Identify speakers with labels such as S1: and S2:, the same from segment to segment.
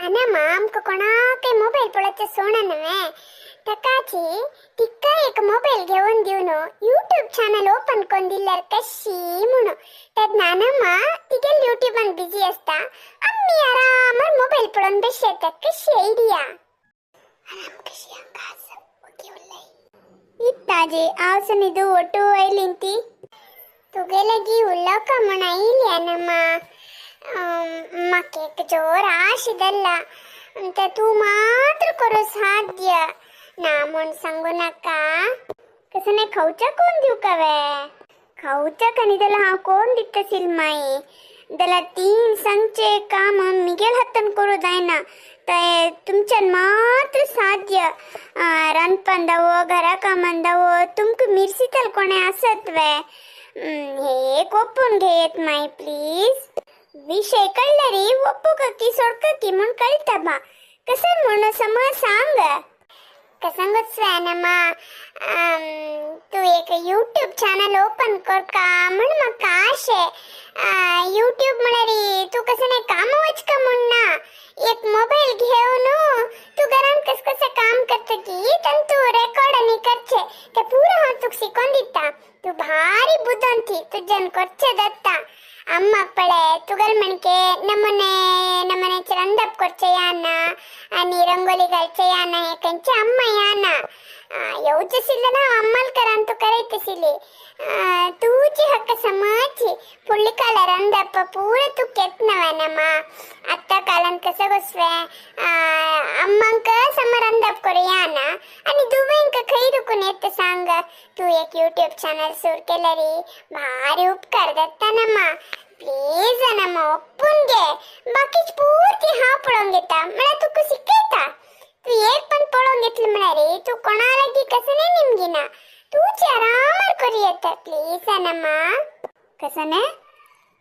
S1: अनमा आमकां कोणाकय मोबायल पळोवचें सोडना तकाची तिका एक मोबायल घेवन दिवन यूट्यूब चॅनल ओपन करून दिल्यार कशी म्हणून तेन्ना अनमा तिगेल यूट्यूबान बिजी आसता आमी आरामार मोबायल पळोवन बेशी येता. कशी आयडिया आराम कशी ओके उरलाय इत्ताजे हांव सुनिदू ಒಟ್ಟು ಐಲಿಂತಿ तुगे उल्लोका म्हण आयली अनमा. म्हाका एक जोर आशिदಲ್ಲ ते तूं मात्र करूं साध्य ना म्हूण सांगू नाका. कसं नाही खावच्या कोण दिवं का वे खावच्या कनी जाल्यार हांव कोण दिता सिलमाई जाल्यार तीन सांगचे काम मिगेल हातान करूं जायना ते तुमच्यान मात्र साध्य. रांदपान दावो घरा कामान दावो तुमकां मिरसीतल कोणें आसत वे हे एक ओपून घेयत माई प्लीज. विषय कळ्ळरी ಒಪ್ಪುಕಿ ಸೊಡ್ಕಿ म्हूण कळटा बा कसं म्हणून समज सांग. कसंगच ನಮ್ಮ तूं एक यूट्यूब चॅनल ओपन करका म्हण म्हाका आशे. यूट्यूब म्हळ्यार तूं कसं नाही काम वचका म्हण ना एक मोबायल घेवन तूं घरान कस कशें काम करता की तांतू तूं रेकॉर्ड आनी करचें तें पुरो हांव तुका शिकोवन दिता. तूं भारी बुदंती तुज्यान करचें जाता. अम्माक पळे तुगल म्हणके नमूने नमूने रंदप करचे याना आणि रंगोली घालचे याना हे खंयचे अम्मा याना येवचे आशिल्लें ना अम्माल करान तूं करयत आशिल्ली. तुजी हक्क समजची फुडली काल रंदप पुरो तूं केतना आत्तां कालान कसं गोसवे अम्मांक सम रंदप करूं याना आनी दुबयंक खंय दुखून येता सांग. तूं एक यूट्यूब चॅनल सुरू केल्यार भारी उपकार जाता नमा. प्लीज नमा ओपून घे बाकीच पुरती हांव पळोवन घेता म्हळ्यार तुका शिकयता. तूं एक पण पळोवन घेतली म्हळ्यार तूं कोणा लागीं कसं नाही निमगिना तूंच आरामार करूं येता. प्लीज नमा. कसं न्ही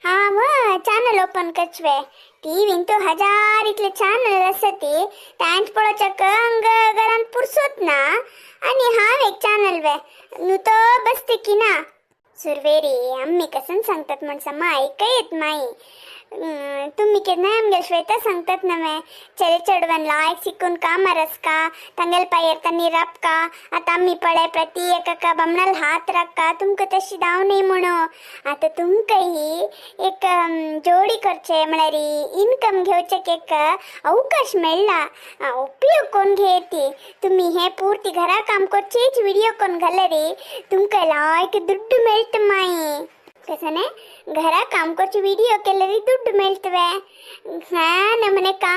S1: हांव चॅनल ओपन करचें टीव्हीन तूं हजार इतले चॅनल आसा ती तांचे पळोवच्याक हांग घरांत पुरसोत ना आनी हांव एक चॅनल वे न्हू तो बसते की ना. सुरवेरी आम्ही कसं सांगतात म्हण समा ऐकयत माई. तुम्ही केन्नाय आमगेल श्वेता सांगतात नव्हे चेडे चेडवान लायक शिकून कामार आसका तांगेल पायर तांणी राबका आतां आमी पळय प्रति एकाका बामणाल हात राखका तुमकां तशी धांव न्ही म्हणून आतां तुमकां ही एक जोडी करचे म्हळ्यार इनकम घेवचेक एक अवकाश मेळ्ळा उपयोग कोण घेयती. तुमी हे पुर्ती घरा काम करचेच व्हिडिओ कोण घाल्यार तुमकां लायक दुड्डू मेळटा माई. कसं नाही घरा काम करचे व्हिडिओ केल्यार दुड्डू मेळटवे. हा नमने काम